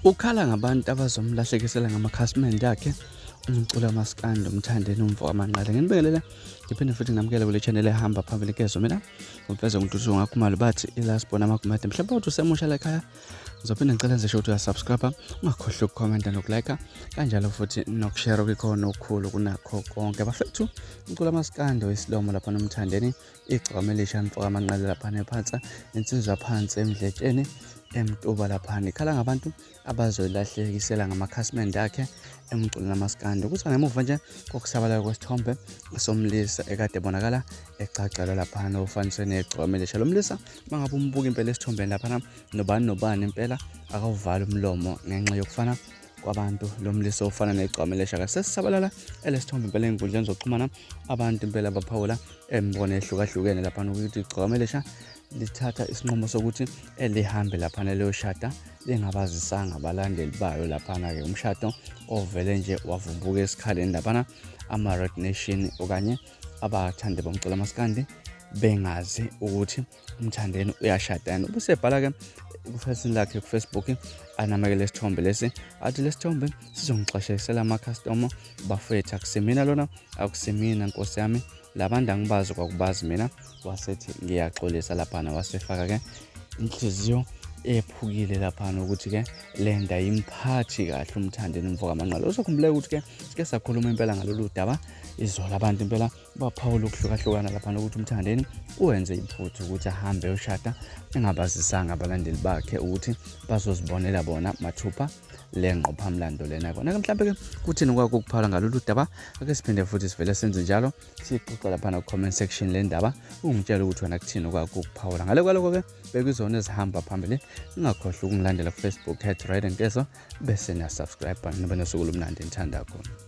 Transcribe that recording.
Ukhala ngabantu abazomlahlekisela ngamakhasimende akhe umculo kamaskandi uMthandeni umfo kaManqele. Nginibingelela ngiphinde futhi nginamukele kule channel ehamba phambili kezo mina ngumfeze ngintuthuko ngakhumalo bathi ilasibona amagumede mhlawumbe uthi usemusha la ekhaya ngizophinde ngicela nje ukuthi uyasubscribe ungakhohlwa ukukhomenta nokulike kanjalo futhi nokushare okukhona okukhulu kunakho konke bafethu umculo kamaskandi oyisilomo lapha noMthandeni Igcokama elisha mfoka amanqele laphana ephansi insizwa phansi emdletsheni emtuba laphana ikhala ngabantu abazoyilahlekisela ngamakhasimende akhe emculweni kamaskandi kuthi ngemuva nje kokusabalala kwesithombe somlisa ekade ebonakala egcagcelwa laphana ofaniswe negcokama elisha lo mlisa mangabe umbuka impela esithombeni laphana nobani nobani impela akawuvali umlomo ngenxa yokufana kwabantu lo mlisa ofana negcwama eleshaka sesisabalala elesithombe impela ey'nkundleni zokuxhumana abantu impela baphawula emibono ehlukahlukene laphana ukuthi igcwama elisha lithatha isinqumo sokuthi elihambe laphana liyoshada lingabazisanga abalandeli bayo laphana-ke umshado ovele nje wavumbuka esikhaleni laphana ama-red nation okanye abathandi bomculo amaskandi bengazi ukuthi uMthandeni uyashada yena ubesebhala-ke kufesini lakhe kufacebook anamekele isithombe lesi athi lesithombe sizongixwashekisela amakhastoma bafethu akusimina lona akusimina nkosi yami labantu angibazi kwakubazi mina wasethi ngiyaxolisa laphana wasefaka-ke inhliziyo ephukile laphana ukuthi-ke le nto ayimphathi kahle uMthandeni umfoka Manqele uzokhumbuleka ukuthi-ke sike sakhuluma impela ngalolu daba izolo abantu impela Baphawula ukuhlukahlukana laphana ukuthi uMthandeni uwenze iphutha ukuthi ahambe eyoshada engabazisanga abalandeli bakhe ukuthi bazozibonela bona mathupha le ngqophamlando lena kona-ke mhlawumbe-ke kuthini kwakho ukuphawula ngalolu daba ake siphinde futhi sivele senze njalo sixoxa laphana ku-comment section le ndaba ungitshela ukuthi wena kuthini kwakho ukuphawula ngale kwaloko-ke bekuzona ezihamba phambili ningakhohlwa ukungilandela kufacebook at right nkezo bese niyasubscribe nibe nosuku olumnandi ngithanda khona.